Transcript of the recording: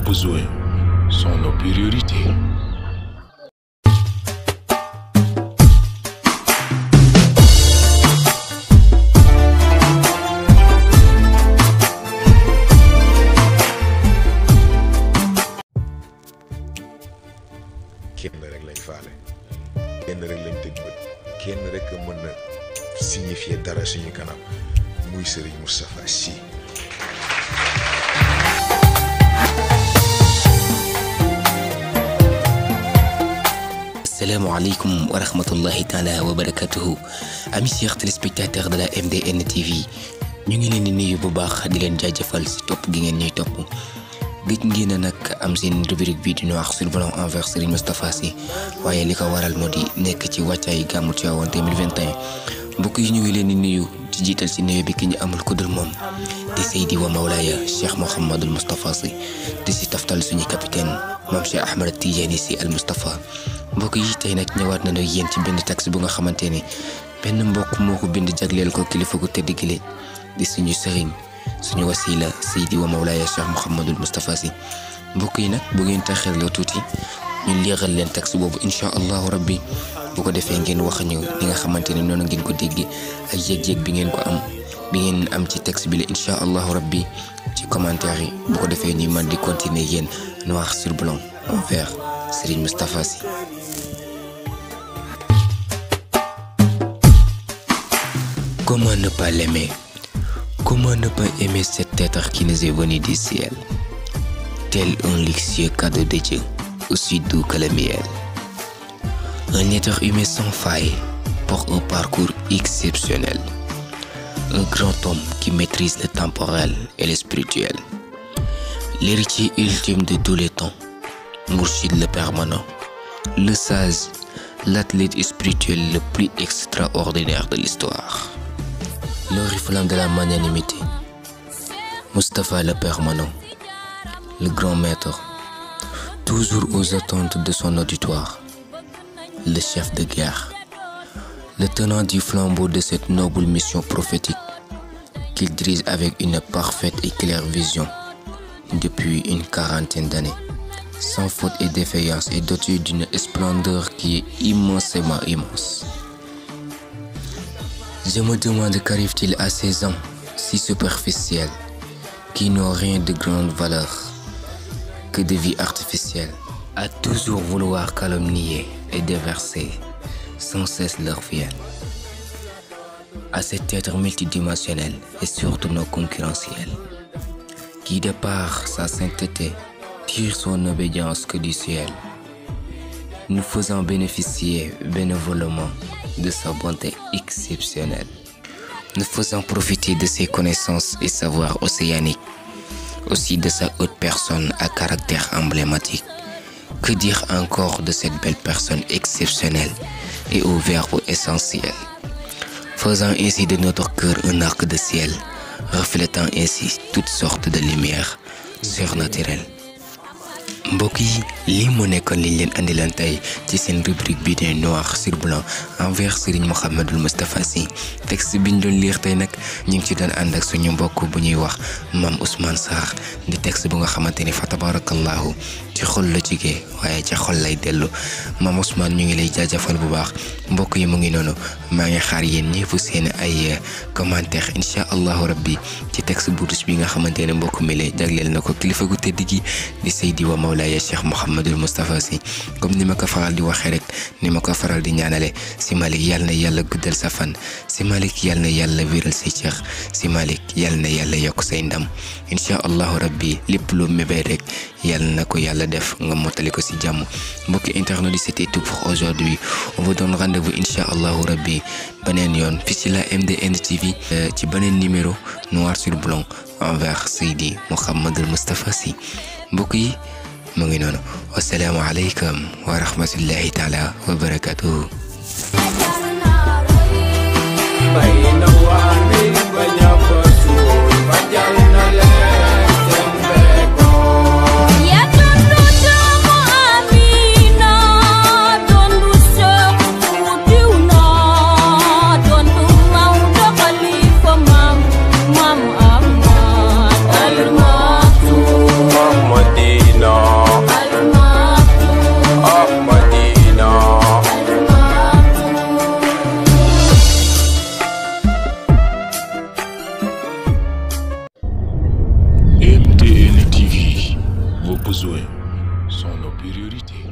besoins sont nos priorités. kenn rek lañ faale kenn rek lañ tëj bët kenn rek mën na signifier dara suñu kanam muy Serigne Moustapha Sy. Assalamu alaikum wa rahmatullahi taala wa barakatuhu. Amis chers téléspectateurs de la MDN TV, ñu ngi leen di nuyu bu baax di leen jaajëfal ci topp gi ngeen ñuy topp. gëj ngeen a nag am seen rubrique bi di noir sur blanc envers Serigne Moustapha Sy waaye li ko waral moo di nekk ci wàccaay gàmmu Tiwaawan 2021. mbokk yi ñu ngi leen di nuyu ci jiital ci nuyu bi ki ñu amul ku dul moom di Seydi wa Mawlaaya Cheikh Mouhamadul Moustapha Sy di si taftal suñu capitaine moom Cheikh Ahmed Tidiane Sy Al Moustapha. mbokk yi tey nag ñëwaat nañu yéen ci benn texte bu nga xamante ne benn mbokk moo ko bind jagleel ko kilifa gu tedd gi di suñu sëriñ suñu wasila Seydi wa Mawlaaya Cheikh Mouhamadul Moustapha Sy. mbokk yi nag bu ngeen taxee la tuuti ñu liiral leen texte boobu incha allahu rabbi bu ko defee ngeen wax ñu li nga xamante ne noonu ngeen ko dégg ay yëg-yëg bi ngeen am ci texte bi la incha allahu rabbi ci commentaire yi bu ko defee ñuy mën di continuer yéen noir sur blanc envers Serigne Moustapha Sy. Comment ne pas l'aimer? Comment ne pas aimer cet être qui nous est venu du ciel, tel un luxueux cadeau de Dieu, aussi doux que le miel. Un être humain sans faille pour un parcours exceptionnel. Un grand homme qui maîtrise le temporel et le spirituel. L'héritier ultime de tous les temps, Mourchid le permanent, le sage, l'athlète spirituel le plus extraordinaire de l'histoire. L'oriflamme de la magnanimité, Moustapha le permanent, le grand maître, toujours aux attentes de son auditoire, le chef de guerre, le tenant du flambeau de cette noble mission prophétique qu'il dirige avec une parfaite et claire vision depuis une quarantaine d'années, sans faute et défaillance et doté d'une splendeur qui est immensément immense. Je me demande qu'arrive-t-il à ces hommes si superficiels qui n'ont rien de grande valeur que de vie artificielle, à toujours vouloir calomnier et déverser sans cesse leur fiel. À cet être multidimensionnel et surtout non concurrentiel, qui de par sa sainteté tire son obédience que du ciel, nous faisant bénéficier bénévolement de sa bonté exceptionnelle, nous faisant profiter de ses connaissances et savoirs océaniques, aussi de sa haute personne à caractère emblématique. Que dire encore de cette belle personne exceptionnelle et au verbe essentiel, faisant ainsi de notre cœur un arc de ciel, reflétant ainsi toutes sortes de lumières surnaturelles. mbokk yi lii moo nekkoon liñ leen andilan tey ci seen rubrique bi de noir sur blanc envers Serigne Mouhamadul Moustapha Sy. texte biñ doon lire tey nag ñu ngi ci doon ànd ak suñu mbokk bu ñuy wax Mame Ousmane Sarr di texte bu nga xamante ni fa tabarakallahu ci xol la jigee waaye ci xol lay dellu. Mame Ousmane ñu ngi lay jaajëfal bu baax. mbokk yi mu ngi noonu maa ngi xaar yéen ñëpp seen ay commentaire incha allahu rabbi ci texte bu riche bi nga xamante ne mbokk mi lay jagleel na ko kilifa gu tedd gi di Seydi wa Mawlaaya Cheikh Mouhamadul Moustapha Sy. comme ni ma ko faral di waxee rek ni ma ko faral di ñaanale si Malick yàlla na yàlla guddal sa fan, si Malick yàlla na yàlla wéral say cër, si Malick yàlla na yàlla yokk say ndam incha allahu rabbi lépp lu mébé rek yàlla na ko yàlla def nga mottali ko si jàmm. mbokki internet yi c'était tout pour aujourd'hui. On vous donne rendez-vous incha allahu rabbi beneen yoon fii ci la MDN TV ci beneen numéro noir sur blanc envers Seydi Mouhamadul Moustapha Sy. mbokk yi mu ngi noonu wassalaamu aleykum wa rahmatullahi taala wa barakatuhu. Madina besoins sont nos priorités.